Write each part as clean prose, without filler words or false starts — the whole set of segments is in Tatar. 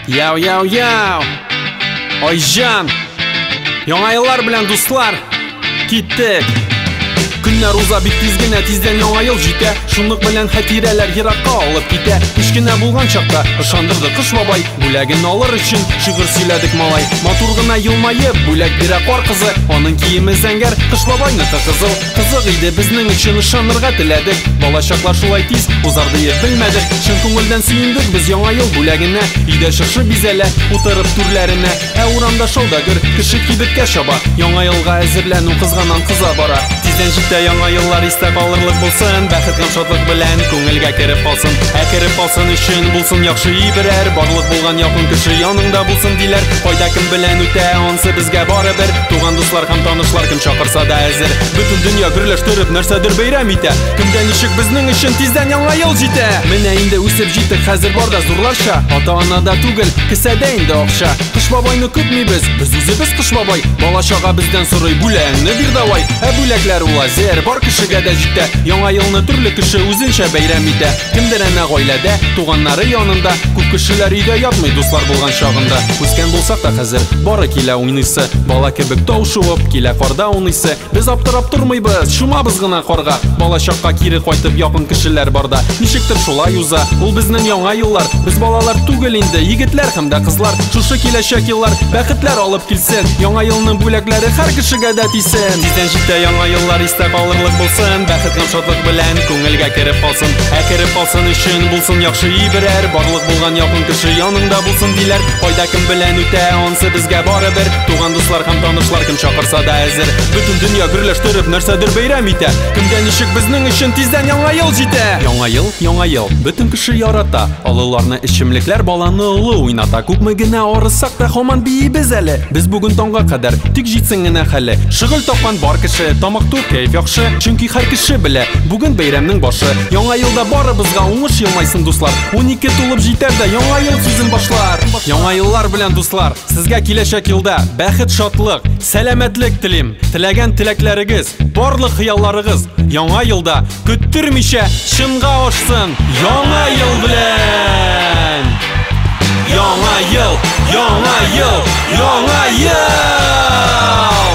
Яу, яу, яу! Айҗан! Яңа еллар белән, дуслар! Киттек! Көннәр уза бик тиз генә, тиздән яңа ел җитә. Шунлык белән хатирәләр еракка алып китә. Кечкенә булган чакта ышандырды Кыш бабай, бүләген алыр өчен шигырь сөйләдек малай. Матур гына елмаеп, бүләк бирә кар кызы. Аның киеме зәңгәр, Кыш бабайныкы кызыл. Кызык иде безнең өчен, ышанырга теләдек. Балачаклар шулай тиз узар диеп белмәдек. Чын күңелдән сөендек без яңа ел бүләгенә. Өйдә чыршы бизәлә, утырып түрләренә. Ә урамда шау да гөр, кеше кибеткә чаба. Яңа елга әзерләнү кызганнан кыза бара. Тиздән җитә яңа еллар, истә калырлык булсын. Бәхет һәм шатлык белән күңелгә кереп калсын. Ә кереп калсын өчен булсын яхшы берәр. Барлык булган якын кеше яныңда булсын диләр. Кайда кем белән үтә, ансы безгә барыбер. Туган дуслар һәм танышлар кем чакырса да әзер. Бөтен дөнья гөрләштереп нәрсәдер бәйрәм итә. Кемдә ничек, безнең өчен тиздән яңа ел җитә. Менә инде үсеп җиттек, хәзер бар да зурларча. Ата-анада түгел, кесәдә инде акча. Кыш бабайны көтмибез, без үзебез Кыш бабай. Бала чага бездән сорый, бүләгеңне бир давай. Ә бүләкләр ул әзер, бар кешегә дә җитә. Яңа елны төрле кеше үзенчә бәйрәм итә. Кемдер әнә гаиләдә, туганнары янында. Күп кешеләр өйдә ятмый, дуслар булган чагында. Үскән булсак та хәзер, бары килә уйныйсы. Бала кебек тау шуып, килә карда уйныйсы. Без аптырап тормыйбыз, чумабыз гына карга. Бала чакка кире кайтып якын кешеләр барда. Ничектер шулай уза, ул безнең яңа еллар. Без балалар түгел инде, егетләр һәм дә кызлар. Шушы киләчәк еллар бәхетләр алып килсен. Яңа елның бүләкләре һәр кешегә дә тисен. Тиздән җитә яңа еллар, истә калырлык булсын. Бәхет һәм шатлык белән күңелгә кереп калсын. Ә кереп калсын өчен булсын яхшы берәр. Барлык булган якын кеше яныңда булсын диләр. Кайда кем белән үтә, ансы безгә барыбер. Туган дуслар һәм танышлар кем чакырса да әзер. Бөтен дөнья гөрләштереп нәрсәдер бәйрәм итә. Кемдә ничек, безнең өчен тиздән яңа ел җитә. Яңа ел, яңа ел, бөтен кеше ярата. Олыларны эчемлекләр, баланы олы уйната. Күпме генә арысак та һаман биибез әле. Без бүген таңга кадәр, тик җитсен генә хәле. Шөгыль тапкан бар кеше, тамак тук, кәеф яхшы. Чөнки һәр кеше белә, бүген бәйрәмнең башы. Яңа елда барыбызга уңыш елмайсын, дуслар. 12 тулып җитәр дә яңа ел сүзен башлар. Яңа еллар белән, дуслар, сезгә киләчәк елда бәхет, шатлык, сәламәтлек телим. Теләгән теләкләрегез, барлык хыялларыгыз яңа елда көттермичә чынга ашсын. Яңа ел белән! Яңа ел, яңа ел, яңа ел!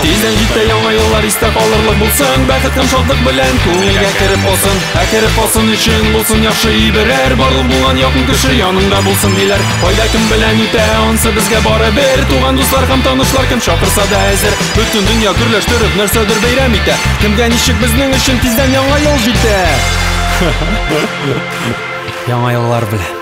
Тиздән җитә яңа еллар, истә калырлык булсын. Бәхет һәм шатлык белән күңелгә кереп калсын. Ә кереп калсын өчен булсын яхшы берәр. Барлык булган якын кеше яныңда булсын диләр. Кайда кем белән үтә, ансы безгә барыбер. Туган дуслар һәм танышлар кем чакырса да әзер. Бөтен дөнья гөрләштереп нәрсәдер бәйрәм итә. Кемгә ничек, безнең өчен тиздән яңа ел җитә. Яңа еллар белән.